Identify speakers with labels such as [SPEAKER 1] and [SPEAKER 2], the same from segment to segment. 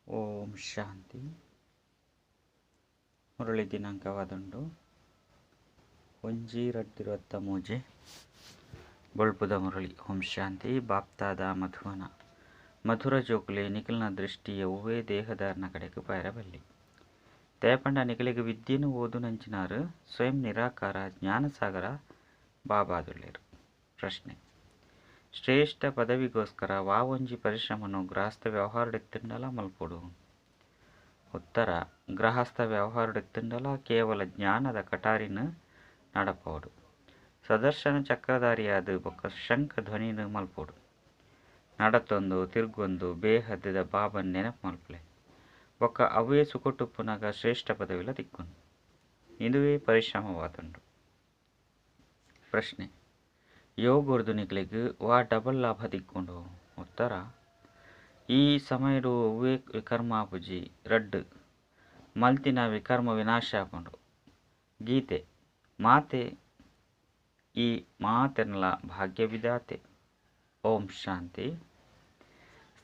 [SPEAKER 1] ಓಂ ಶಾಂತಿ. ಮುರಳಿ ದಿನಾಂಕವಾದುಂಡು 1/2/23. ಬೊಳ್ಪುದ ಮುರಳಿ. ಓಂ ಶಾಂತಿ. ಬಾಪ್ತಾದ ಮಧುವನ ಮಧುರ ಜೋಕುಲೆ ನಿಖಲ್ನ ದೃಷ್ಟಿ ಒವ್ವೇ ದೇಹದಾರನ ಕಡೆಗೆ ಪಾಯರಬಲ್ಲಿ. ದಯಪಂಡ ನಿಖಲಿಗೆ ವಿದ್ಯೆನು ಓದು ನಂಚಿನಾರು ಸ್ವಯಂ ನಿರಾಕಾರ ಜ್ಞಾನಸಾಗರ ಬಾಬಾದುಳ್ಳೇರು. ಪ್ರಶ್ನೆ: ಶ್ರೇಷ್ಠ ಪದವಿಗೋಸ್ಕರ ವಾವೊಂಜಿ ಪರಿಶ್ರಮನು ಗೃಹಸ್ಥ ವ್ಯವಹಾರಡೆತ್ತುಂಡಲ ಮಲ್ಪೊಡು? ಉತ್ತರ: ಗೃಹಸ್ಥ ವ್ಯವಹಾರಡೆತ್ತುಂಡಲ ಕೇವಲ ಜ್ಞಾನದ ಕಟಾರಿನ ನಡಪೋಡು, ಸದರ್ಶನ ಚಕ್ರಧಾರಿಯಾದ ಬೊಕ್ಕ ಶಂಖ ಧ್ವನಿನ ಮಲ್ಪೊಡು, ನಡತೊಂದು ತಿರ್ಗೊಂದು ಬೇಹದ್ದದ ಬಾಬನ್ ನೆನಪು ಮಲ್ಪಲೆ ಬೊಕ್ಕ ಅವೇ ಸುಕೊಟುಪ್ಪುನಾಗ ಶ್ರೇಷ್ಠ ಪದವಿಲ ತಿಕ್ಕೊಂಡು ಇದುವೇ ಪರಿಶ್ರಮವಾದುಂಡು. ಪ್ರಶ್ನೆ: ಯೋಗರ್ದು ನಿಕ್ಲೆಗ್ ವಾ ಡಬಲ್ ಲಾಭ ತಿಕ್ಕೊಂಡು? ಉತ್ತರ: ಈ ಸಮಯಡು ಒವ್ವೇ ವಿಕರ್ಮ ಆಪುಜಿ, ರಡ್ಡು ಮಲ್ತಿನ ವಿಕರ್ಮ ವಿನಾಶ ಆಪುಂಡು. ಗೀತೆ ಮಾತೆ ಈ ಮಾತೆರ್ನಲ ಭಾಗ್ಯವಿದಾತೆ. ಓಂ ಶಾಂತಿ.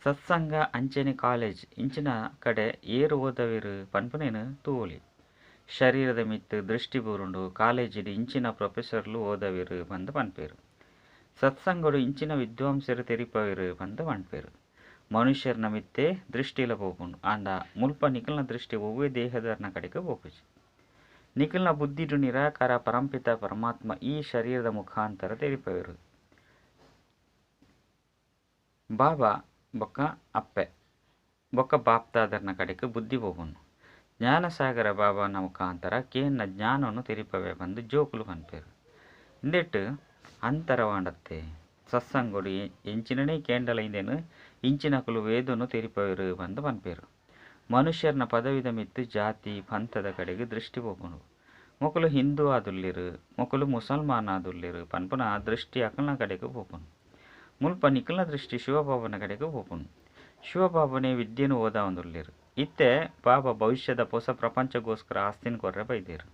[SPEAKER 1] ಸತ್ಸಂಗ ಅಂಚನೆ ಕಾಲೇಜ್ ಇಂಚಿನ ಕಡೆ ಏರು ಓದವಿರು ಪನ್ಪುನೇನು ತೂವೊಲಿ. ಶರೀರದ ಮಿತ್ತು ದೃಷ್ಟಿ ಬೂರುಂಡು. ಕಾಲೇಜಿಡ್ ಇಂಚಿನ ಪ್ರೊಫೆಸರ್ಲು ಓದವಿರು ಪಂದ್ ಪನ್ಪೇರು. ಸತ್ಸಂಗಡು ಇಂಚಿನ ವಿದ್ವಾಂಸರು ತೆರಿಪವಿರು ಪಂದ್ ಪನ್ಪೇರು. ಮನುಷ್ಯರ್ನ ಮಿತ್ತೆ ದೃಷ್ಟಿಲ ಪೋಪುಂಡು. ಆಂಡ ಮುಲ್ಪ ನಿಖಲ್ನ ದೃಷ್ಟಿ ಒವ್ವೇ ದೇಹದರ್ನ ಕಡೆಗೆ ಪೋಪುಜಿ. ನಿಖಲ್ನ ಬುದ್ಧಿಡು ನಿರಾಕಾರ ಪರಂಪಿತ ಪರಮಾತ್ಮ ಈ ಶರೀರದ ಮುಖಾಂತರ ತೆರಿಪವಿರು. ಬಾಬಾ ಬೊಕ್ಕ ಅಪ್ಪೆ ಬೊಕ್ಕ ಬಾಪ್ತಾದರ್ನ ಕಡೆಗೆ ಬುದ್ಧಿ ಪೋಪುಂಡು. ಜ್ಞಾನಸಾಗರ ಬಾಬಾನ ಮುಖಾಂತರ ಕೇನ್ನ ಜ್ಞಾನವನ್ನು ತೆರಿಪವೆ ಬಂದು ಜೋಕುಲು ಪನ್ಪೇರು. ಇಂದೆಟ್ಟು ಅಂತರವಾಂಡತ್ತೆ ಸತ್ಸಂಗಡು ಎಂಚಿನನೇ ಕೇಂಡಲ ಇಂದೇನು ಇಂಚಿನಕುಲು ವೇದನು ತೆರಿಪವಿರು ಬಂದು ಪನ್ಪೇರು. ಮನುಷ್ಯರ್ನ ಪದವಿದ ಮಿತ್ತು ಜಾತಿ ಪಂಥದ ಕಡೆಗೆ ದೃಷ್ಟಿ ಪೋಪುಂಡು. ಮೊಕಲು ಹಿಂದೂ ಆದುಲ್ಲಿರು, ಮೊಕಲು ಮುಸಲ್ಮಾನ್ ಆದುಲ್ಲಿರು ಪನ್ಪುನ ದೃಷ್ಟಿ ಅಕಲ್ನ ಕಡೆಗೆ ಪೋಪುಂಡು. ಮುಲ್ಪ ನಿಖಲ್ನ ದೃಷ್ಟಿ ಶಿವಬಾಬನ ಕಡೆಗೆ ಪೋಪುಂಡು. ಶಿವಬಾಬನೇ ವಿದ್ಯೆನು ಓದಾವಂದುಲ್ಲಿರು. ಇತ್ತೆ ಬಾಬಾ ಭವಿಷ್ಯದ ಹೊಸ ಪ್ರಪಂಚಗೋಸ್ಕರ ಆಸ್ತಿನ ಕೊರ್ರೆ ಬೈದೇರು.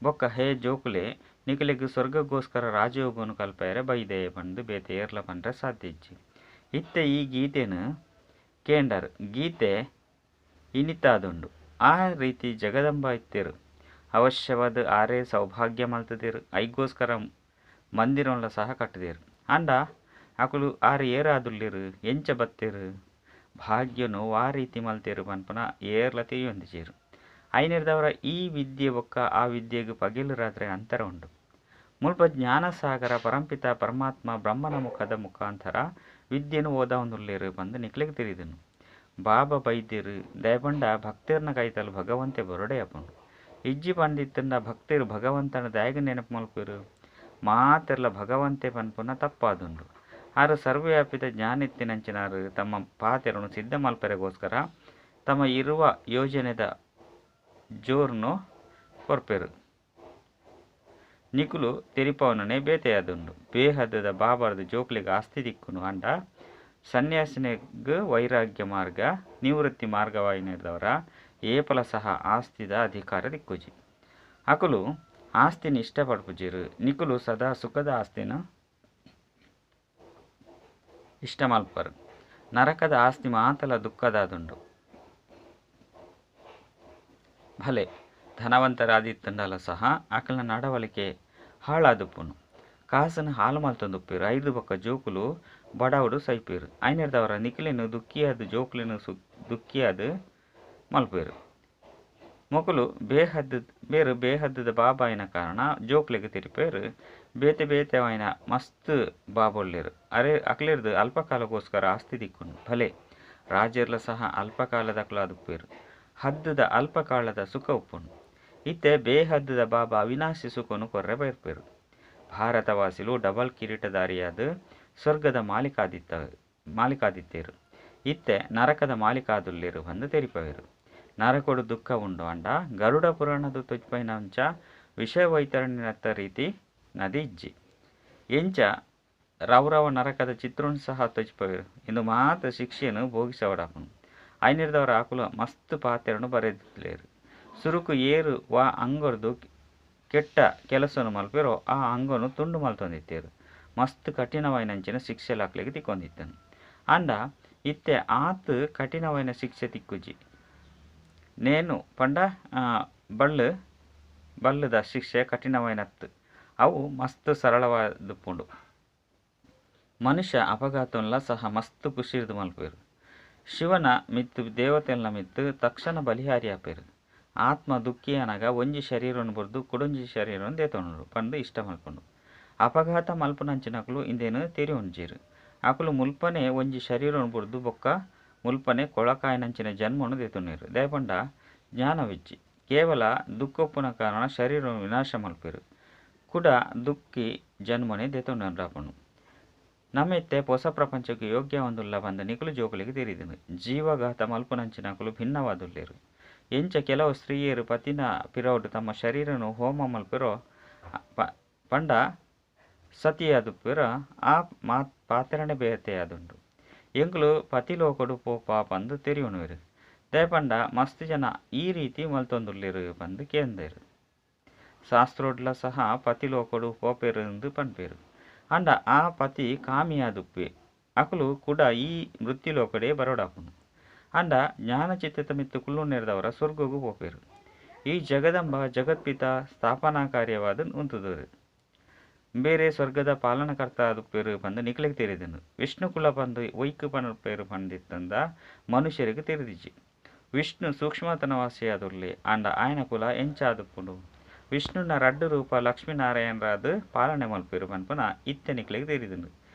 [SPEAKER 1] ಬೊಕ್ಕ ಹೇ ಜೋಕುಲೆ ನಿಖಲಿಗ್ ಸ್ವರ್ಗಗೋಸ್ಕರ ರಾಜಯೋಗನು ಕಲ್ಪೆರೆ ಬೈದೆ ಪಂದು ಬೇತೆ ಏರ್ಲ ಪಂಡ್ರೆ ಸಾಧ್ಯ ಇಜ್ಜಿ. ಇತ್ತೆ ಈ ಗೀತೆನು ಕೇಂಡರ್ ಗೀತೆ ಇನಿತಾದುಂಡು. ಆ ರೀತಿ ಜಗದಂಬ ಇತ್ತೇರು ಅವಶ್ಯವಾದ ಆರೇ ಸೌಭಾಗ್ಯ ಮಲ್ತದೇರು. ಐಗೋಸ್ಕರ ಮಂದಿರೊನ್ಲ ಸಹ ಕಟ್ಟದೇರು. ಅಂಡ ಅಕುಲು ಆರು ಏರಾದುಲ್ಲಿರು, ಎಂಚ ಬತ್ತೇರು, ಭಾಗ್ಯನು ಆ ರೀತಿ ಮಲ್ತೇರು ಪನ್ಪುನ ಏರ್ಲ ತಿಳಿಯೊಂದಿಜೇರು. ಐನಿರ್ದವರ ಈ ವಿದ್ಯೆ ಬೊಕ್ಕ ಆ ವಿದ್ಯೆಗೆ ಪಗೆಲು ರಾತ್ರಿ ಅಂತರ ಉಂಡು. ಮುಲ್ಪ ಜ್ಞಾನಸಾಗರ ಪರಂಪಿತ ಪರಮಾತ್ಮ ಬ್ರಹ್ಮನ ಮುಖದ ಮುಖಾಂತರ ವಿದ್ಯೆನು ಓದಾವಂದುಲ್ಲೇರು ಪಂದು ನಿಕ್ಲೆಗ್ ತಿಳಿದನು. ಬಾಬಾ ಬೈದ್ಯರು ದಯಪಂಡ ಭಕ್ತರ್ನ ಕೈತಲು ಭಗವಂತೆ ಬರಡೆ ಅಪುಂಡು. ಇಜ್ಜಿ ಪಂಡಿತ್ತಂಡ ಭಕ್ತರು ಭಗವಂತನ ದಯಗ ನೆನಪು ಮಲ್ಪುರು. ಮಾತೆರ್ಲ ಭಗವಂತೆ ಪನ್ಪುನ ತಪ್ಪಾದುಂಡು. ಆರು ಸರ್ವವ್ಯಾಪಿತ ಜ್ಞಾನಿತ್ತಿನಂಚಿನಾರು ತಮ್ಮ ಪಾತೆರನ್ನು ಸಿದ್ಧ ಮಲ್ಪೆರೆಗೋಸ್ಕರ ತಮ್ಮ ಇರುವ ಯೋಜನೆದ ಜೋರ್ನು ಕೊರ್ಪೆರು. ನಿಕುಲು ತೆರಿಪವನನೆ ಬೇತೆಯಾದುಂಡು. ಬೇಹದ್ದದ ಬಾಬಾರ್ದು ಜೋಕ್ಲಿಗೆ ಆಸ್ತಿ ದಿಕ್ಕುನು. ಅಂಡ ಸನ್ಯಾಸಿನಿಗ್ ವೈರಾಗ್ಯ ಮಾರ್ಗ ನಿವೃತ್ತಿ ಮಾರ್ಗವಾಯಿನಿರ್ದವರ ಏಪಲ ಸಹ ಆಸ್ತಿದ ಅಧಿಕಾರ ದಿಕ್ಕುಜಿ. ಅಕುಲು ಆಸ್ತಿನ ಇಷ್ಟಪಡ್ಪುಜಿರು. ನಿಕುಲು ಸದಾ ಸುಖದ ಆಸ್ತಿನ ಇಷ್ಟ ಮಲ್ಪರು. ನರಕದ ಆಸ್ತಿ ಮಾತಲ ದುಃಖದಾದುಂಡು. ಭಲೆ ಧನವಂತರಾದಿತ್ತಂಡಲ ಸಹ ಅಕಲ್ನ ನಡವಳಿಕೆ ಹಾಳಾದುಪ್ಪುನು. ಕಾಸನ್ನು ಹಾಲು ಮಲ್ತೊಂದುಪ್ಪೇರು. ಐದು ಬೊಕ್ಕ ಜೋಕುಲು ಬಡವುಡು ಸೈಪೇರು. ಐನಿರ್ದವರ ನಿಖಿಲಿನ ದುಃಖಿಯಾದ ಜೋಕುಲಿನ ದುಃಖಿಯಾದ ಮಲ್ಪೇರು. ಮೊಕಲು ಬೇಹದ್ದು ಬೇರು ಬೇಹದ್ದದ ಬಾಬಾಯಿನ ಕಾರಣ ಜೋಕ್ಲಿಗೆ ತಿರುಪೇರು. ಬೇತೆ ಬೇತೆ ಆಯ್ನ ಮಸ್ತ್ ಬಾಬೊಳ್ಳಿರು. ಅರೆ ಅಕ್ಲಿರ್ದು ಅಲ್ಪಕಾಲಕ್ಕೋಸ್ಕರ ಆಸ್ತಿ ದಿಕ್ಕುಂಡು. ಭಲೆ ರಾಜರ್ಲ ಸಹ ಅಲ್ಪಕಾಲದಕ್ಲಾದುಪ್ಪೇರು. ಹದ್ದದ ಅಲ್ಪಕಾಲದ ಸುಖ ಉಪ್ಪುಂಡು. ಇತ್ತೆ ಬೇಹದ್ದದ ಬಾಬಾ ಅವಿನಾಶಿ ಸುಖನು ಕೊರ್ರೆ ಬೈರ್ಪೇರು. ಭಾರತವಾಸಿಲು ಡಬಲ್ ಕಿರೀಟಧಾರಿಯಾದ ಸ್ವರ್ಗದ ಮಾಲೀಕಾದಿತ್ತೇರು. ಇತ್ತೆ ನರಕದ ಮಾಲೀಕಾದುಲ್ಲೇರು ಬಂದು ತೆರಿಪವೇರು. ನರಕೊಡು ದುಃಖ ಉಂಡು. ಅಂಡ ಗರುಡ ಪುರಾಣದ ತೊಜ್ಪೈನಂಚ ವಿಷಯ ವೈತರಣಿನತ್ತ ರೀತಿ ನದಿ ಇಜ್ಜಿ. ಎಂಚ ರವರವ ನರಕದ ಚಿತ್ರಣ ಸಹ ತೊಜ್ಪವೇರು. ಇಂದು ಮಾತ್ರ ಶಿಕ್ಷೆಯನ್ನು ಭೋಗಿಸವಡಾಪುನು. ಐನಿರ್ದವರ ಆಕುಲ ಮಸ್ತ್ ಪಾತೆರನ್ನು ಬರೆದಿಲ್ಲೇರು. ಸುರುಕು ಏರು ವಾ ಅಂಗೊರ್ದು ಕೆಟ್ಟ ಕೆಲಸನು ಮಲ್ಪೇರೋ ಆ ಅಂಗನು ತುಂಡು ಮಲ್ತೊಂದಿತ್ತೇರು. ಮಸ್ತ್ ಕಠಿಣವಾಯಿನಂಚಿನ ಶಿಕ್ಷೆ ಲಾಕ್ಲಿಗೆ ತಿಕ್ಕೊಂದಿತ್ತನು. ಅಂಡ ಇತ್ತೆ ಆತ್ ಕಠಿಣವಾಯಿನ ಶಿಕ್ಷೆ ತಿಕ್ಕುಜಿ. ನೇನು ಪಂಡ ಬಳ್ಳು ಬಲ್ಲುದ ಶಿಕ್ಷೆ ಕಠಿಣವಾಯಿನತ್ತು, ಅವು ಮಸ್ತ್ ಸರಳವಾದುಪ್ಪುಂಡು. ಮನುಷ್ಯ ಅಪಘಾತನ್ಲ ಸಹ ಮಸ್ತ್ ಖುಷಿರ್ದು ಮಲ್ಪೇರು. ಶಿವನ ಮಿತ್ತು ದೇವತೆಲ್ನ ಮಿತ್ತು ತಕ್ಷಣ ಬಲಿಹಾರಿ ಆಪೇರು. ಆತ್ಮ ದುಃಖಿಯನಗ ಒಂಜಿ ಶರೀರನು ಬುರ್ದು ಕುಡೊಂಜಿ ಶರೀರನು ದೇತೊಂಡು ಪಂದು ಇಷ್ಟ ಮಲ್ಪುಂಡು. ಅಪಘಾತ ಮಲ್ಪುನಂಚಿನಕುಲು ಇಂದೇನು ತೆರಿಯೊಂಜೇರು. ಅಕುಲು ಮುಲ್ಪನೆ ಒಂಜಿ ಶರೀರನು ಬುರ್ದು ಬೊಕ್ಕ ಮುಲ್ಪನೆ ಕೊಳಕಾಯಿನಂಚಿನ ಜನ್ಮನು ದೇತೊನೇರು. ದಯಪಂಡ ಜ್ಞಾನವಿಜ್ಜಿ ಕೇವಲ ದುಃಖೊಪ್ಪುನ ಕಾರಣ ಶರೀರನು ವಿನಾಶ ಮಲ್ಪೇರು. ಕುಡ ದುಃಖಿ ಜನ್ಮನೆ ದೇತೊಂಡಾಪುಂಡು. ನಮ್ಮೆತ್ತೆ ಹೊಸ ಪ್ರಪಂಚಕ್ಕೆ ಯೋಗ್ಯವಂದುಲ್ಲ ಬಂದ ನಿಕುಲು ಜೋಕುಲಿಗೆ ತೆರಿದನು. ಜೀವಘಾತ ಮಲ್ಪುನಂಚಿನಕುಲು ಭಿನ್ನವಾದುಲ್ಲೇರು. ಎಂಚ ಕೆಲವು ಸ್ತ್ರೀಯರು ಪತಿನ ಪಿರೌಡ್ ತಮ್ಮ ಶರೀರನು ಹೋಮ ಮಲ್ಪಿರೋ ಪಂಡ ಸತಿಯಾದುಪ್ಪಿರ ಆ ಪಾತ್ರಣೆ ಬೇತೆಯಾದುಂಡು. ಎಂಕುಲು ಪತಿಲೋಕಡು ಪೋಪ ಪಂದು ತೆರಿಯುಣುವೆರು. ದಯಪಂಡ ಮಸ್ತ್ ಜನ ಈ ರೀತಿ ಮಲ್ತೊಂದುಲ್ಲೇರು ಪಂದು ಕೇಂದೇರು. ಶಾಸ್ತ್ರೋಡ್ಲ ಸಹ ಪತಿಲೋಕಡು ಪೋಪೆರು ಎಂದು ಪನ್ಪೇರು. ಅಂಡ ಆ ಪತಿ ಕಾಮಿಯಾದುಪ್ಪೆ ಅಕುಲು ಕೂಡ ಈ ಮೃತ್ಯುಲೋಕಡೆ ಬರೋಡಾಪುಂಡು. ಅಂಡ ಜ್ಞಾನಚಿತ್ತದ ಮಿತ್ತು ಕುಲ್ಲುನೇರ್ದವರ ಸ್ವರ್ಗಗೂ ಪೋಪೇರು. ಈ ಜಗದಂಬ ಜಗತ್ಪಿತ ಸ್ಥಾಪನಾ ಕಾರ್ಯವಾದ ಉಂತುದರು. ಬೇರೆ ಸ್ವರ್ಗದ ಪಾಲನಕರ್ತ ಆದುಪ್ಪೇರು ಪಂದು ನಿಕ್ಲೆಗ್ ತೆರಿದನು. ವಿಷ್ಣು ಕುಲ ಪಂದು ಒಯ್ಕು ಪನ್ಪೇರು ಪಂದಿತ್ತಂದ ಮನುಷ್ಯರಿಗೆ ತೆರಿದಿಜಿ. ವಿಷ್ಣು ಸೂಕ್ಷ್ಮತನವಾಸಿಯಾದುರ್ಲಿ ಅಂಡ ಆಯನ ಕುಲ ಎಂಚಾದುಪ್ಪುಂಡು. ವಿಷ್ಣುನ ರಡ್ಡು ರೂಪ ಲಕ್ಷ್ಮೀನಾರಾಯಣರಾದ ಪಾಲನೆ ಮಲ್ಪೇರು ಪನ್ಪುನ ಇತ್ತೆ ನಿಕ್ಲೆಗ್ ತೆರಿದುಂಡು.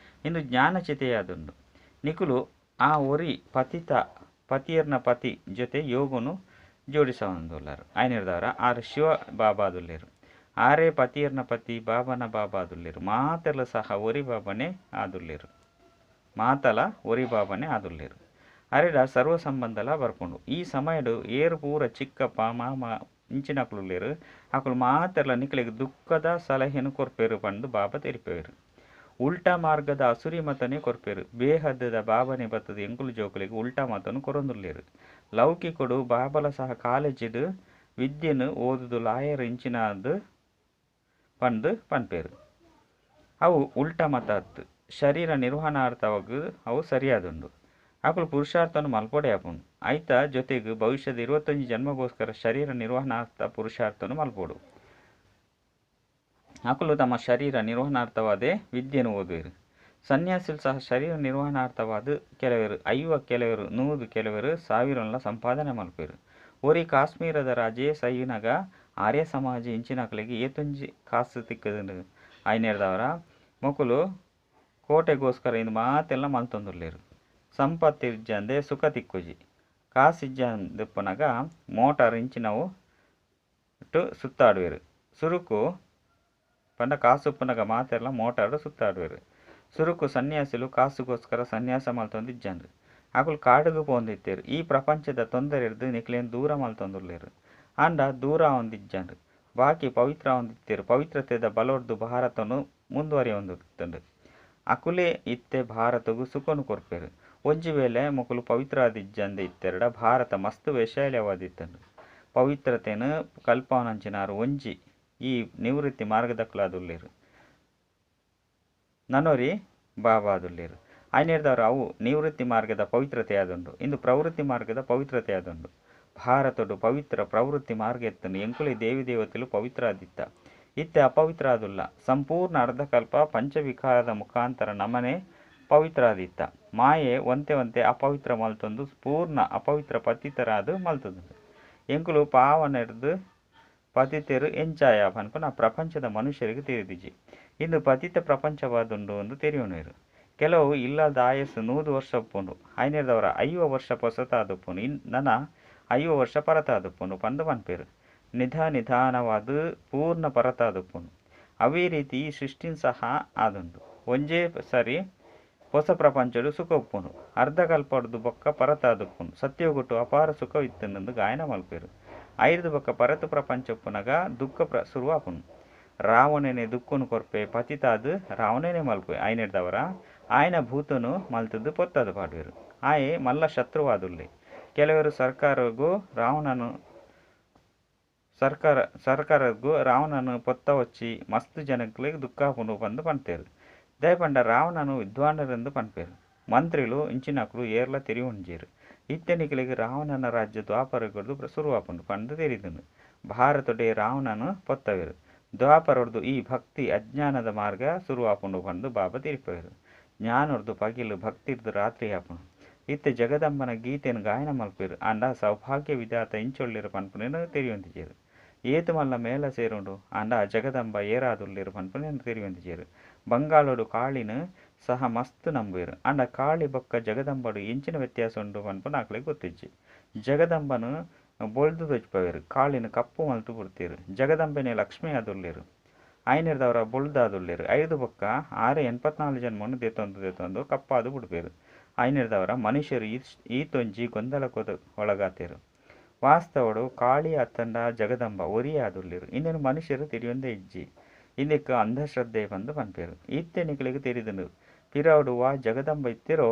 [SPEAKER 1] ಇಂದು ಜ್ಞಾನಚಿತೆಯಾದುಂಡು. ನಿಕುಲು ಆ ಒರಿ ಪತಿತ ಪತಿಯರ್ನ ಪತಿ ಜೊತೆ ಯೋಗನು ಜೋಡಿಸವಂದುಲ್ಲಾರು. ಆಯನಿರ್ದವರ ಆರು ಶಿವ ಬಾಬಾದುಲ್ಲೇರು. ಆರೇ ಪತಿಯರ್ನ ಪತಿ ಬಾಬನ ಬಾಬಾದುಲ್ಲೇರು. ಮಾತೆಲ್ಲ ಸಹ ಒರಿ ಬಾಬನೇ ಆದುಲ್ಲೇರು. ಮಾತಲ ಒರಿ ಬಾಬನೇ ಆದುಲ್ಲೇರು. ಅರೆಡ ಸರ್ವ ಸಂಬಂಧಲ ಬರ್ಪುಂಡು. ಈ ಸಮಯಡು ಏರು ಪೂರ ಚಿಕ್ಕಪ್ಪ ಮಾಮ ಇಂಚಿನಕುಲುಲ್ಲೇರು. ಅಕುಲು ಮಾತೆರ್ಲ ನಿಕ್ಲೆಗ್ ದುಃಖದ ಸಲಹೆನು ಕೊರ್ಪೇರು ಪಂದು ಬಾಬಾ ತೆರಿಪೇರು. ಉಲ್ಟಾ ಮಾರ್ಗದ ಅಸುರಿ ಮತನೇ ಕೊರ್ಪೇರು. ಬೇಹದ್ದದ ಬಾಬನೆ ಬತ್ತದ ಎಂಕುಲು ಜೋಕುಲಿಗೆ ಉಲ್ಟಾ ಮತನು ಕೊರೊಂದುಲ್ಲೇರು. ಲೌಕಿಕೊಡು ಬಾಬಲ ಸಹ ಕಾಲೇಜಿಡು ವಿದ್ಯೆನು ಓದುದು ಲಾಯರ್ ಇಂಚಿನಾದು ಪಂದು ಪನ್ಪೇರು. ಅವು ಉಲ್ಟಾ ಮತ ಅತ್ತು. ಶರೀರ ನಿರ್ವಹಣಾರ್ಥವಾಗಿ ಅವು ಸರಿಯಾದುಂಡು. ಅಕುಲು ಪುರುಷಾರ್ಥವನ್ನು ಮಲ್ಪೊಡೆ ಆಪುಂಡು. ಆಯ್ತ ಜೊತೆಗೆ ಭವಿಷ್ಯದ 25 ಜನ್ಮಗೋಸ್ಕರ ಶರೀರ ನಿರ್ವಹಣಾರ್ಥ ಪುರುಷಾರ್ಥವನ್ನು ಮಲ್ಪೋಡು. ಅಕುಲು ತಮ್ಮ ಶರೀರ ನಿರ್ವಹಣಾರ್ಥವಾದೇ ವಿದ್ಯೆಯನ್ನು ಓದುವರು. ಸನ್ಯಾಸಿಲು ಸಹ ಶರೀರ ನಿರ್ವಹಣಾರ್ಥವಾದ ಕೆಲವರು 50, ಕೆಲವರು 100, ಕೆಲವರು 1000 ಸಂಪಾದನೆ ಮಲ್ಪೇರು. ಒರಿ ಕಾಶ್ಮೀರದ ರಾಜೇ ಸೈನಗ ಆರ್ಯ ಸಮಾಜ ಇಂಚಿನಕಲಿಗೆ ಏತೊಂಜಿ ಕಾಸು ತಿಕ್ಕದು. ಆಯ್ನೇರ್ದವರ ಮೊಕುಲು ಕೋಟೆಗೋಸ್ಕರ ಇಂದು ಮಾತೆಲ್ಲ ಮಲ್ತೊಂದುಲ್ಲೇರು. ಸಂಪತ್ತು ಇಜ್ಜಂದೆ ಸುಖ ತಿಕ್ಕುಜಿ. ಕಾಸು ಇಜ್ಜಂದಿಪ್ಪುನಗ ಮೋಟಾರ್ ಇಂಚಿನವು ಇಟ್ಟು ಸುತ್ತಾಡುವೆರು. ಸುರುಕು ಪಂಡ ಕಾಸು ಉಪ್ಪುನಗ ಮಾತೆಲ್ಲ ಮೋಟಾರ್ ಸುತ್ತಾಡುವೆರು. ಸುರುಕು ಸನ್ಯಾಸಿಲು ಕಾಸುಗೋಸ್ಕರ ಸನ್ಯಾಸ ಮಲ್ತೊಂದು ಇಜ್ಜಂದ್ರು. ಅಕುಲು ಕಾಡುಗು ಪೋಂದಿತ್ತೇರು. ಈ ಪ್ರಪಂಚದ ತೊಂದರೆ ನಿಕ್ಲೇನ್ ದೂರ ಮಲ್ತೊಂದುಲ್ಲೇರು. ಅಂಡ ದೂರ ಒಂದಿಜ್ಜಂದ್ರು. ಬಾಕಿ ಪವಿತ್ರ ಒಂದಿತ್ತೇರು. ಪವಿತ್ರತೆದ ಬಲೊರ್ದು ಭಾರತನು ಮುಂದುವರಿಯೊಂದಿತ್ತುಂಡು. ಅಕುಲೇ ಇತ್ತೆ ಭಾರತಗು ಸುಖನು ಕೊರ್ಪೇರು. ಒಂಜಿ ವೇಳೆ ಮೊಕುಲು ಪವಿತ್ರ ಆದಿಜ್ಜಂದೆ ಇತ್ತೆರಡ ಭಾರತ ಮಸ್ತ್ ವೈಶಾಲ್ಯವಾದಿತ್ತುಂಡು. ಪವಿತ್ರತೆನು ಕಲ್ಪವನಂಚಿನಾರು ಒಂಜಿ ಈ ನಿವೃತ್ತಿ ಮಾರ್ಗದಕ್ಕಲಾದುಲ್ಲೇರು. ನನೊರಿ ಬಾಬಾದುಲ್ಲೇರು. ಆಯ್ನೇರ್ದವರು ಅವು ನಿವೃತ್ತಿ ಮಾರ್ಗದ ಪವಿತ್ರತೆಯಾದುಂಡು. ಇಂದು ಪ್ರವೃತ್ತಿ ಮಾರ್ಗದ ಪವಿತ್ರತೆಯಾದುಂಡು. ಭಾರತಡು ಪವಿತ್ರ ಪ್ರವೃತ್ತಿ ಮಾರ್ಗ ಎತ್ತುಂಡು. ಎಂಕುಲೆ ದೇವಿ ದೇವತೆಲು ಪವಿತ್ರ ಆದಿತ್ತ. ಇತ್ತೆ ಅಪವಿತ್ರ ಆದುಲ್ಲ. ಸಂಪೂರ್ಣ ಅರ್ಧಕಲ್ಪ ಪಂಚವಿಕಾರದ ಮುಖಾಂತರ ನಮನೆ ಪವಿತ್ರ ಆದಿತ್ತ. ಮಾಯೆ ಒಂತೆ ಒಂತೆ ಅಪವಿತ್ರ ಮಲ್ತೊಂದು ಪೂರ್ಣ ಅಪವಿತ್ರ ಪತಿತರಾದ ಮಲ್ತೊಂದು. ಎಂಕುಲು ಪಾವನೆರ್ದು ಪತಿತೆರು ಎಂಚಾಯ ಪನ್ಪುನ ಪ್ರಪಂಚದ ಮನುಷ್ಯರಿಗೆ ತಿಳಿದಿಜಿ. ಇಂದು ಪತಿತ ಪ್ರಪಂಚವಾದುಂಡು ಎಂದು ತೆರಿಯೋಣೇರು. ಕೆಲವು ಇಲ್ಲದ ಆಯಸ್ಸು 100 ವರ್ಷ ಉಪ್ಪುಂಡು. ಆಯ್ನೇರ್ದವರ 50 ವರ್ಷ ಪೊಸತಾದುಪ್ಪುಂಡು. ನನ 50 ವರ್ಷ ಪರತಾದುಪ್ಪುಂಡು ಪಂದು ಪನ್ಪೇರು. ನಿಧಾನವಾದ ಪೂರ್ಣ ಪರತಾದುಪ್ಪುಂಡು. ಅವೇ ರೀತಿ ಈ ಸೃಷ್ಟಿನ್ ಸಹ ಆದುಂಡು. ಒಂಜೇ ಸರಿ ಹೊಸ ಪ್ರಪಂಚಡು ಸುಖ ಉಪ್ಪುಂಡು. ಅರ್ಧಕಲ್ಪಡ್ದು ಬೊಕ್ಕ ಪರತಾದುಪ್ಪುಂಡು. ಸತ್ಯಗುಟ್ಟು ಅಪಾರ ಸುಖ ಇತ್ತುಂಡು ಗಾಯನ ಮಲ್ಪೇರು. ಐರ್ದು ಬೊಕ್ಕ ಪರತು ಪ್ರಪಂಚ ಉಪ್ಪುನಗ ದುಃಖ ಶುರುವಾಪುಂಡು. ರಾವಣನೆ ದುಃಖನು ಕೊರ್ಪೆ ಪತಿತಾದು ರಾವಣನೇ ಮಲ್ಪೆ. ಆಯ್ನೇರ್ದವರ ಆಯನ ಭೂತನು ಮಲ್ತದ್ದು ಪೊತ್ತದು ಪಾಡುವೆರು. ಆಯೆ ಮಲ್ಲ ಶತ್ರುವಾದುಲ್ಲೆ. ಕೆಲವರು ಸರ್ಕಾರಗೂ ಸರ್ಕಾರಗೂ ರಾವಣನು ಪೊತ್ತ ವಚ್ಚಿ ಮಸ್ತ್ ಜನಕ್ಲೆಗ್ ದುಃಖಾಪುಂಡು ಪಂದು ಪನ್ತೇರು. ದಯಪಂಡ ರಾವಣನು ವಿದ್ವಾನರೆಂದು ಪನ್ಪೇರು. ಮಂತ್ರಿಲು ಇಂಚಿನಕುಲು ಏರ್ಲ ತೆರಿಯೊಂಜೆರ್. ಇತ್ತೆ ನಿಕಲೆಗ್ ರಾವಣನ ರಾಜ್ಯ ದ್ವಾಪರಯುಗಡ್ದ್ ಸುರುವಾಪುಂಡು ಪಂದ್ ತೆರಿದುಂಡು. ಭಾರತೊಡೇ ರಾವಣನ್ ಪೊತ್ತವೆರ್. ದ್ವಾಪರೊಡ್ದು ಈ ಭಕ್ತಿ ಅಜ್ಞಾನದ ಮಾರ್ಗ ಸುರುವಾಪುಂಡು ಪಂದ್ ಬಾಬಾ ತೆರಿಪಾವೆರ್. ಜ್ಞಾನೊಡ್ದು ಪಗೆಲ್ ಭಕ್ತಿಡ್ದ್ ರಾತ್ರಿ ಆಪುಂಡು. ಇತ್ತೆ ಜಗದಂಬನ ಗೀತೆನ್ ಗಾಯನ ಮಲ್ಪುವೆರ್. ಆಂಡ ಸೌಭಾಗ್ಯ ವಿಧಾತ ಎಂಚೊಲ್ಲೆರ್ ಪನ್ಪುನೆನ್ ತೆರಿಯೊಂದಿಜೆರ್. ಏತ್ ಮಲ್ಲ ಮೇಳ ಸೇರುಂಡು. ಆಂಡ ಜಗದಂಬ ಏರಾದುಲ್ಲೆರ್ ಪನ್ಪುನೆನ್ ತೆರಿಯೊಂದಿಜೆರ್. ಬಂಗಾಳೊಡು ಕಾಳಿನ್ ಸಹ ಮಸ್ತ್ ನಂಬುವೆರ್. ಆಂಡ ಕಾಳಿ ಬೊಕ್ಕ ಜಗದಂಬಡ್ ಎಂಚಿನ ವ್ಯತ್ಯಾಸ ಉಂಡು ಪನ್ಪುನ ಅಕ್ಲೆಗ್ ಗೊತ್ತಿಜ್ಜಿ. ಜಗದಂಬನ್ ಬೊಲ್ದು ತೋಜಿಪಾವೆರ್. ಕಾಳಿನ್ ಕಪ್ಪು ಮಲ್ತ್ ಬುಡ್ತೆರ್. ಜಗದಂಬೆನೆ ಲಕ್ಷ್ಮಿ ಆದುಲ್ಲೆರ್. ಐನೆರ್ದಾವರ ಬೊಲ್ದಾದುಲ್ಲೆರ್. ಐರ್ದ್ ಬೊಕ್ಕ ಆರೇ 84 ಜನ್ಮನ್ ದೆತೊಂದು ದೆತೊಂದು ಕಪ್ಪಾದ್ ಬುಡ್ಪೆರ್. ಐನೆರ್ದಾವರ ಮನುಷ್ಯರು ಈತೊಂಜಿ ಗೊಂದಲಕ್ಕೆ ಒಳಗಾತೆರ್. ವಾಸ್ತವಡು ಕಾಳಿ ಅತ್ತಂಡ ಜಗದಂಬ ಒರಿಯೇ ಆದುಲ್ಲೆರ್. ಇಂದೆನ್ ಮನುಷ್ಯರು ತೆರಿಯೊಂದೇ ಇಜ್ಜಿ. ಇಂದೆಕ್ ಅಂಧಶ್ರದ್ಧೆ ಪಂದ್ ಪನ್ಪೆರ್. ಇತ್ತೆ ನಿಕಲೆಗ್ ತೆರಿದುಂಡು ಪಿರವುಡು ವಾ ಜಗದಂಬ ಇತ್ತೆರೋ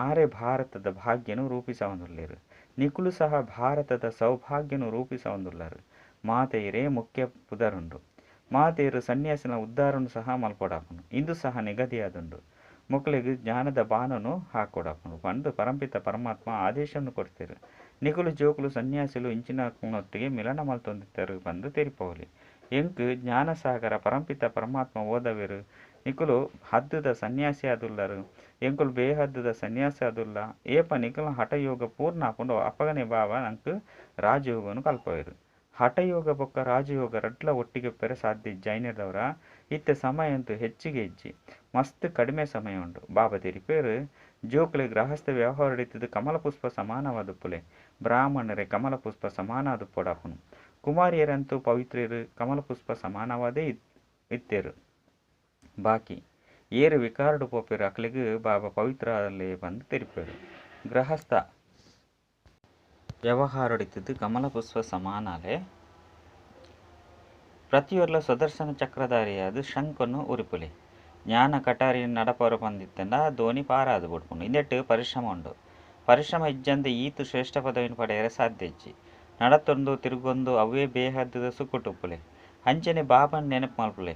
[SPEAKER 1] ಆರೇ ಭಾರತದ ಭಾಗ್ಯನು ರೂಪಿಸವೊಂದುಲ್ಲೆರ್. ನಿಕುಲು ಸಹ ಭಾರತದ ಸೌಭಾಗ್ಯನು ರೂಪಿಸವೊಂದುಲ್ಲರ್. ಮಾತೆಯರೇ ಮುಖ್ಯ ಪುದರುಂಡು. ಮಾತೆಯರು ಸನ್ಯಾಸಿನ ಉದ್ಧಾರನು ಸಹ ಮಲ್ಪೊಡಾಪುಂಡು. ಇಂದು ಸಹ ನಿಗದಿಯಾದುಂಡು. ಮೊಕಲೆಗ್ ಜ್ಞಾನದ ಬಾಣನು ಹಾಕೊಡಾಪುಂಡು ಪಂದ್ ಪರಂಪಿತ ಪರಮಾತ್ಮ ಆದೇಶವನ್ನು ಕೊರ್ತೆರ್. ನಿಕುಲು ಜೋಕುಲು ಸನ್ಯಾಸಿಲು ಇಂಚಿನಕ್ಲೆನೊಟ್ಟಿಗೆ ಮಿಲನ ಮಲ್ತೊಂದಿತ್ತೆರ್ ಪಂದ್ ತೆರಿಪಾವೊಲಿ. ಎಂಕ್ ಜ್ಞಾನಸಾಗರ ಪರಂಪಿತ ಪರಮಾತ್ಮ ಓದವೆರ್. ನಿಕುಲು ಹದ್ದುದ ಸನ್ಯಾಸಿ ಆದುಲ್ಲರ್. ಎಂಕುಲು ಬೇಹದ್ದುದ ಸನ್ಯಾಸಿ ಆದುಲ್ಲ. ಏಪ ನಿಕಲ್ನ ಹಠಯೋಗ ಪೂರ್ಣ ಆಪುಂಡೋ ಅಪಗನೆ ಬಾಬಾ ನಂಕ್ ರಾಜಯೋಗನು ಕಲ್ಪವೆರ್. ಹಠಯೋಗ ಬೊಕ್ಕ ರಾಜಯೋಗ ರಡ್ಡ್ಲ ಒಟ್ಟಿಗೆ ಉಪ್ಪೆರೆ ಸಾಧ್ಯ ಇಜ್ಜಿ. ಐನೆರ್ದಾವರ ಇತ್ತೆ ಸಮಯ ಅಂತೂ ಹೆಚ್ಚಿಗೆ ಇಜ್ಜಿ. ಮಸ್ತ್ ಕಡಿಮೆ ಸಮಯ ಉಂಡು. ಬಾಬಾ ತೆರಿಪೆರ್ ಜೋಕುಲೆ ಗೃಹಸ್ಥ ವ್ಯವಹಾರ ಇತ್ತುದು ಕಮಲ ಪುಷ್ಪ ಸಮಾನವಾದುಪ್ಪುಲೆ. ಬ್ರಾಹ್ಮಣರೇ ಕಮಲ ಪುಷ್ಪ ಸಮಾನ ಆದುಪ್ಪೊಡಾಪುಂಡು. ಕುಮಾರಿಯರಂತೂ ಪವಿತ್ರೆರ್ ಕಮಲ ಪುಷ್ಪ ಸಮಾನವಾದೇ ಇತ್ತೆರ್. ಬಾಕಿ ಏರ್ ವಿಕಾರಡು ಪೋಪೆರ್ ಅಕ್ಲೆಗ್ ಬಾಬಾ ಪವಿತ್ರ ಅಲ್ಲೇ ಪಂದ್ ತೆರಿಪೆರ್. ಗೃಹಸ್ಥ ವ್ಯವಹಾರಡಿತ್ತುದು ಕಮಲ ಪುಷ್ಪ ಸಮಾನಾಲೆ. ಪ್ರತಿಯೊರ್ಲ ಸ್ವದರ್ಶನ ಚಕ್ರಧಾರಿಯಾದ್ ಶಂಕನ್ನು ಉರಿಪುಲೆ. ಜ್ಞಾನ ಕಟಾರಿನ್ ನಡಪವರು ಪಂದಿತ್ತಂಡ ದೋಣಿ ಪಾರಾದ್ ಬುಡ್ಪುಂಡು. ಇಂದೆಟ್ ಪರಿಶ್ರಮ ಉಂಡು. ಪರಿಶ್ರಮ ಇಜ್ಜಂದೆ ಈತ್ ಶ್ರೇಷ್ಠ ಪದವಿನ್ ಪಡೆಯರೆ ಸಾಧ್ಯ ಇಜ್ಜಿ. ನಡತೊಂದು ತಿರುಗೊಂದು ಅವ್ವೇ ಬೇಹದ್ದುದ ಸುಖಟುಪ್ಪುಲೆ. ಅಂಚನೆ ಬಾಬಾನ ನೆನಪು ಮಲ್ಪುಲೆ.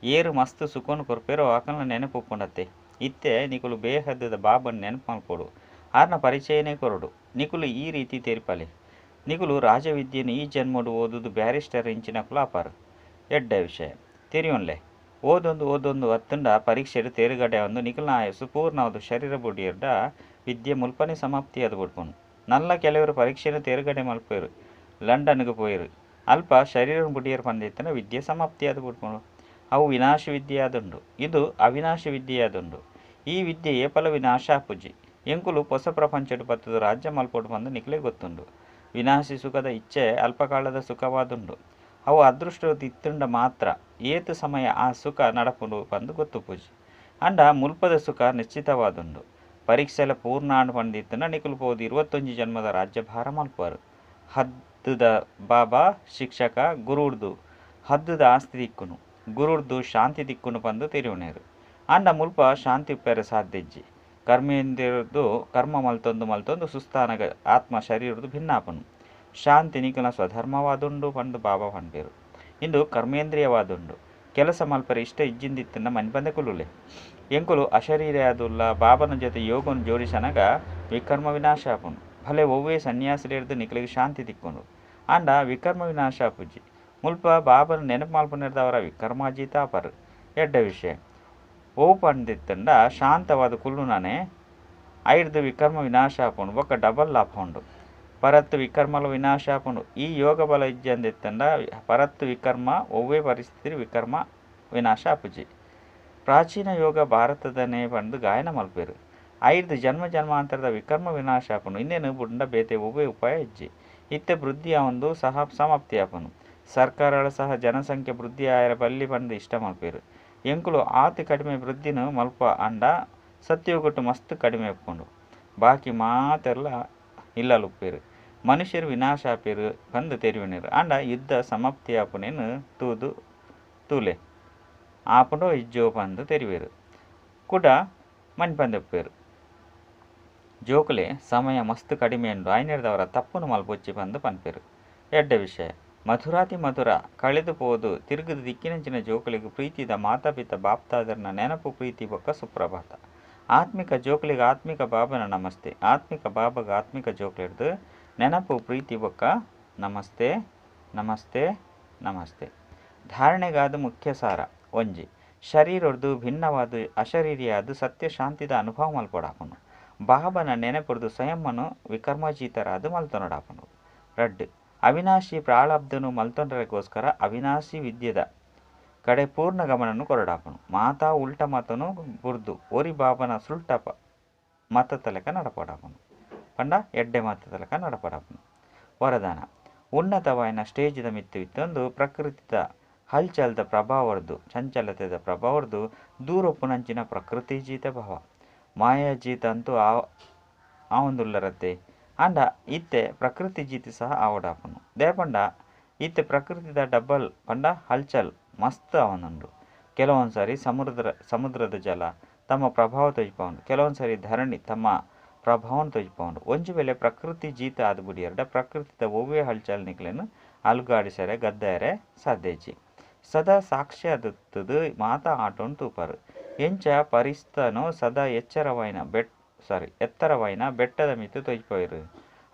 [SPEAKER 1] ಏರ್ ಮಸ್ತ್ ಸುಖನು ಕೊರ್ಪೆರೋ ಅಕಲ್ನ ನೆನಪು ಉಪ್ಪುಂಡತ್ತೆ. ಇತ್ತೆ ನಿಕುಲು ಬೇಹದ್ದುದ ಬಾಬನ್ ನೆನಪು ಮಲ್ಪೊಡು. ಆರ್ನ ಪರಿಚಯನೇ ಕೊರೊಡು. ನಿಕುಲು ಈ ರೀತಿ ತೆರಿಪಾಲೆ. ನಿಕುಲು ರಾಜವಿದ್ಯೆನ್ ಈ ಜನ್ಮಡ್ ಓದುದು ಬ್ಯಾರಿಸ್ಟರ್ ಇಂಚಿನಕುಲು ಆಪಾರ್. ಎಡ್ಡೆ ವಿಷಯ. ತೆರಿಯೊನ್ಲೆ. ಓದೊಂದು ಓದೊಂದು ಅತ್ತಂಡ ಪರೀಕ್ಷೆಡ್ ತೇರ್ಗಡೆ ಆವೊಂದು ನಿಕಲ್ನ ಆಯಸ್ಸು ಪೂರ್ಣವಾದ ಶರೀರ ಬುಡಿಯೆರ್ಡ ವಿದ್ಯೆ ಮುಲ್ಪನೆ ಸಮಾಪ್ತಿಯಾದ್ ಬುಡ್ಪುಂಡು. ನಲ್ಲ ಕೆಲವರು ಪರೀಕ್ಷೆನ ತೇರ್ಗಡೆ ಮಲ್ಪೆರ್. ಲಂಡನ್ಗೆ ಪೋಯೆರ್. ಅಲ್ಪ ಶರೀರ ಬುಡಿಯೆರ್ ಪಂದಿತ್ತಂಡ ವಿದ್ಯೆ ಸಮಾಪ್ತಿಯಾದ್ ಬುಡ್ಪುಂಡು. ಅವು ವಿನಾಶ ವಿದ್ಯೆಯಾದುಂಡು. ಇದು ಅವಿನಾಶ ವಿದ್ಯೆಯಾದುಂಡು. ಈ ವಿದ್ಯೆ ಏಪಲ ವಿನಾಶ ಆಪುಜಿ. ಎಂಕುಲು ಪೊಸ ಪ್ರಪಂಚಡ್ ಬತ್ತುದು ರಾಜ್ಯ ಮಲ್ಪೊಡು ಪಂದ್ ನಿಕಲೆ ಗೊತ್ತುಂಡು. ವಿನಾಶಿ ಸುಖದ ಇಚ್ಛೆ ಅಲ್ಪಕಾಲದ ಸುಖವಾದುಂಡು. ಅವು ಅದೃಷ್ಟ ಇತ್ತುಂಡ ಮಾತ್ರ ಏತ್ ಸಮಯ ಆ ಸುಖ ನಡಪುಂಡು ಪಂದ್ ಗೊತ್ತುಪುಜಿ. ಆಂಡ ಮುಲ್ಪದ ಸುಖ ನಿಶ್ಚಿತವಾದುಂಡು. ಪರೀಕ್ಷೆಲ ಪೂರ್ಣ ಆಂಡ್ ಪಂದಿತ್ತಂಡ ನಿಕುಲು ಪೋದು 21 ಜನ್ಮದ ರಾಜ್ಯಭಾರ ಮಲ್ಪುವರು. ಹದ್ದುದ ಬಾಬಾ ಶಿಕ್ಷಕ ಗುರುಡ್ದು ಹದ್ದುದ ಆಸ್ತಿ ತಿಕ್ಕುನು. ಗುರುಡ್ದು ಶಾಂತಿ ತಿಕ್ಕುನು ಪಂದ್ ತೆರಿಯೊನೆರ್. ಆಂಡ ಮುಲ್ಪ ಶಾಂತಿ ಉಪ್ಪೆರೆ ಸಾಧ್ಯ ಇಜ್ಜಿ. ಕರ್ಮೇಂದ್ರಿಯರ್ದು ಕರ್ಮ ಮಲ್ತೊಂದು ಮಲ್ತೊಂದು ಸುಸ್ತಾನಗ ಆತ್ಮ ಶರೀರದ್ದು ಭಿನ್ನ ಆಪುಂಡು. ಶಾಂತಿ ನಿಕಲ್ನ ಸ್ವಧರ್ಮವಾದುಂಡು ಪಂದ್ ಬಾಬಾ ಪನ್ಪೆರ್. ಇಂದು ಕರ್ಮೇಂದ್ರಿಯವಾದುಂಡು. ಕೆಲಸ ಮಲ್ಪರೆ ಇಷ್ಟ ಇಜ್ಜಿಂದಿತ್ತಂಡ ಮನ್ಪಂದೆ ಕುಲ್ಲುಲೆ. ಎಂಕುಲು ಅಶರೀರಿಯಾದುಲ್ಲ ಬಾಬನ ಜೊತೆ ಯೋಗನು ಜೋಡಿಸನಗ ವಿಕರ್ಮ ವಿನಾಶ ಆಪುಂಡು. ಭಲೆ ಒವ್ವೇ ಸನ್ಯಾಸಿಲೆರ್ದು ನಿಕಲೆಗ್ ಶಾಂತಿ ತಿಕ್ಕುಂಡು. ಆಂಡ ವಿಕರ್ಮ ವಿನಾಶ ಆಪುಜಿ. ಮುಲ್ಪ ಬಾಬನ ನೆನಪು ಮಲ್ಪುನೆರ್ದಾವರ ವಿಕರ್ಮಾಜೀತ ಆಪರ್. ಎಡ್ಡೆ ವಿಷಯ. ಒವು ಪಂದಿತ್ತಂಡ ಶಾಂತವಾದ ಕುಲ್ಲುನನೆ ಐರ್ದ್ ವಿಕರ್ಮ ವಿನಾಶ ಆಪುಂಡು. ಬೊಕ್ಕ ಡಬಲ್ ಲಾಭ ಉಂಡು. ಪರತ್ ವಿಕರ್ಮಲ ವಿನಾಶ ಆಪುಂಡು. ಈ ಯೋಗ ಬಲ ಇಜ್ಜಂದಿತ್ತಂಡ ಪರತ್ ವಿಕರ್ಮ ಒವ್ವೇ ಪರಿಸ್ಥಿತಿ ವಿಕರ್ಮ ವಿನಾಶ ಆಪುಜಿ. ಪ್ರಾಚೀನ ಯೋಗ ಭಾರತದನೇ ಪಂದ್ ಗಾಯನ ಮಲ್ಪೆರ್. ಐರ್ದ್ ಜನ್ಮ ಜನ್ಮಾಂತರದ ವಿಕರ್ಮ ವಿನಾಶ ಆಪುಂಡು. ಇಂದೆನ್ ಬುಡ್ಂಡ ಬೇತೆ ಒವ್ವೇ ಉಪಾಯ ಇಜ್ಜಿ. ಇತ್ತೆ ವೃದ್ಧಿ ಆವೊಂದು ಸಹ ಸಮಾಪ್ತಿ ಆಪುಂಡು. ಸರ್ಕಾರಗಳ ಸಹ ಜನಸಂಖ್ಯೆ ವೃದ್ಧಿ ಆಯೆರೆ ಬಲ್ಲಿ ಪಂದ್ ಇಷ್ಟ ಮಲ್ಪೆರ್. ಎಂಕುಲು ಆತ್ ಕಡಿಮೆ ವೃದ್ಧಿನ ಮಲ್ಪ ಆಂಡ ಸತ್ಯಯುಗಟ್ ಮಸ್ತ್ ಕಡಿಮೆ ಉಪ್ಪುಂಡು. ಬಾಕಿ ಮಾತೆರ್ಲ ಇಲ್ಲಲ್ ಉಪ್ಪೆರ್. ಮನುಷ್ಯರು ವಿನಾಶ ಆಪೆರ್ ಪಂದ್ ತೆರಿಯೊನೆರ್. ಆಂಡ ಯುದ್ಧ ಸಮಾಪ್ತಿ ಆಪುನೆನ್ ತೂದು ತೂಲೆ. ಆಪುಂಡೋ ಇಜ್ಜೋ ಪಂದ್ ತೆರಿವೆರ್. ಕುಡ ಮನ್ಪಂದೆ ಉಪ್ಪೆರ್. ಜೋಕುಲೆ ಸಮಯ ಮಸ್ತ್ ಕಡಿಮೆ ಉಂಡು. ಐನೆರ್ದಾವರ ತಪ್ಪುನು ಮಲ್ಪೊಚ್ಚಿ ಪಂದ್ ಪನ್ಪೆರ್. ಎಡ್ಡೆ ವಿಷಯ. ಮಧುರಾತಿ ಮಧುರ ಕಳೆದು ಪೋದು ತಿರುಗುದು ದಿಕ್ಕಿನಂಚಿನ ಜೋಕುಲೆಗ್ ಪ್ರೀತಿದ ಮಾತಾಪಿತ ಬಾಪ್ತಾದೆರ್ನ ನೆನಪು ಪ್ರೀತಿ ಬೊಕ್ಕ ಸುಪ್ರಭಾತ. ಆತ್ಮಿಕ ಜೋಕ್ಲೆಗ್ ಆತ್ಮಿಕ ಬಾಬನ ನಮಸ್ತೆ. ಆತ್ಮಿಕ ಬಾಬಗ ಆತ್ಮಿಕ ಜೋಕ್ಲೆಡ್ದ್ ನೆನಪು ಪ್ರೀತಿ ಬೊಕ್ಕ ನಮಸ್ತೆ ನಮಸ್ತೆ ನಮಸ್ತೆ. ಧಾರಣೆಗಾದ್ ಮುಖ್ಯ ಸಾರ. 1. ಶರೀರೊರ್ದು ಭಿನ್ನವಾದ್ ಅಶರೀರಿಯಾದ್ ಸತ್ಯ ಶಾಂತಿದ ಅನುಭವ ಮಲ್ಪೊಡಾಪುಂಡು. ಬಾಬನ ನೆನಪುರ್ದು ಸ್ವಯಂಮನು ವಿಕರ್ಮಜೀತರಾದ್ ಮಲ್ತೊನೊಡಾಪುಂಡು. 2. ಅವಿನಾಶಿ ಪ್ರಾಳಬ್ಧನು ಮಲ್ತೊನರೆಗೋಸ್ಕರ ಅವಿನಾಶಿ ವಿದ್ಯೆದ ಕಡೆ ಪೂರ್ಣ ಗಮನನು ಕೊರಡಾಪುಂಡು. ಮಾತಾ ಉಲ್ಟ ಮತನು ಬುರ್ದು ಒರಿ ಬಾಬನ ಸುಲ್ಟಪ ಮತ ತಲಕ ನಡಪಡಾಪುಂಡು. ಪಂಡ ಎಡ್ಡೆ ಮತ ತಲಕ ನಡಪಡಾಪುಂಡು. ವರದಾನ ಉನ್ನತವಾಯಿನ ಸ್ಟೇಜ್ದ ಮಿತ್ತು ಇತ್ತೊಂದು ಪ್ರಕೃತಿದ ಹಲ್ಚಲ್ದ ಪ್ರಭಾವರ್ದು ಚಂಚಲತೆದ ಪ್ರಭಾವರ್ದು ದೂರೊಪ್ಪುನಂಚಿನ ಪ್ರಕೃತಿ ಜೀತ ಭಾವ ಮಾಯಾ ಜೀತ ಅಂತೂ ಆವೊಂದುಲ್ಲರತ್ತೆ ಆಂಡ ಇತ್ತೆ ಪ್ರಕೃತಿ ಜೀತಿ ಸಹ ಆವಡಾಪುಂಡು. ದೇಪಂಡ ಇತ್ತೆ ಪ್ರಕೃತಿದ ಡಬ್ಬಲ್ ಪಂಡ ಹಲ್ಚಲ್ ಮಸ್ತ್ ಆವೊಂದುಂಡು. ಕೆಲವೊಂದು ಸಾರಿ ಸಮುದ್ರದ ಜಲ ತಮ್ಮ ಪ್ರಭಾವ ತೋಜಿಪಾವುಂಡು. ಕೆಲವೊಂದು ಸಾರಿ ಧರಣಿ ತಮ್ಮ ಪ್ರಭಾವನ ತೋಜಿಪಾವುಂಡು. ಒಂಜಿ ವೇಳೆ ಪ್ರಕೃತಿ ಜೀತ ಆದ್ ಬುಡಿಯರ್ಡ ಪ್ರಕೃತಿದ ಒವ್ವೇ ಹಲ್ಚಲ್ ನಿಕ್ಲೆನ್ ಅಲುಗಾಡಿಸರೆ ಗದ್ದಾಯರೆ ಸಾಧ್ಯ ಇಜ್ಜಿ. ಸದಾ ಸಾಕ್ಷಿಯಾದತ್ತದು ಮಾತಾ ಆಟೋನು ತೂಪರು. ಎಂಚ ಪರಿಸ್ಥನೋ ಸದಾ ಎಚ್ಚರವಾಯಿನ ಎತ್ತರವಾಯಿನ ಬೆಟ್ಟದ ಮಿತ್ತು ತೋಜಿಪವೇರು.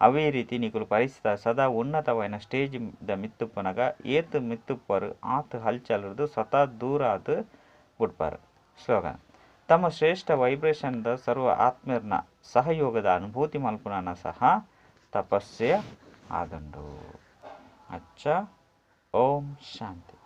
[SPEAKER 1] ಅವೇ ರೀತಿ ನಿಕುಲು ಪರಿಸ್ತ ಸದಾ ಉನ್ನತವಾಯಿನ ಸ್ಟೇಜ್ ದ ಮಿತ್ತುಪ್ಪುನಗ ಏತ್ ಮಿತ್ತುಪ್ಪರು ಆತ್ ಹಲ್ಚಲ್ರ್ದು ಸ್ವತಃ ದೂರ ಆದ್ ಬುಡ್ಪಾರು. ಸ್ಲೋಗನ್ ತಮ್ಮ ಶ್ರೇಷ್ಠ ವೈಬ್ರೇಷನ್ ದ ಸರ್ವ ಆತ್ಮರ್ನ ಸಹಯೋಗದ ಅನುಭೂತಿ ಮಲ್ಪುನ ಸಹ ತಪಸ್ಸೆ ಆದುಂಡು. ಅಚ್ಚ ಓಂ ಶಾಂತಿ.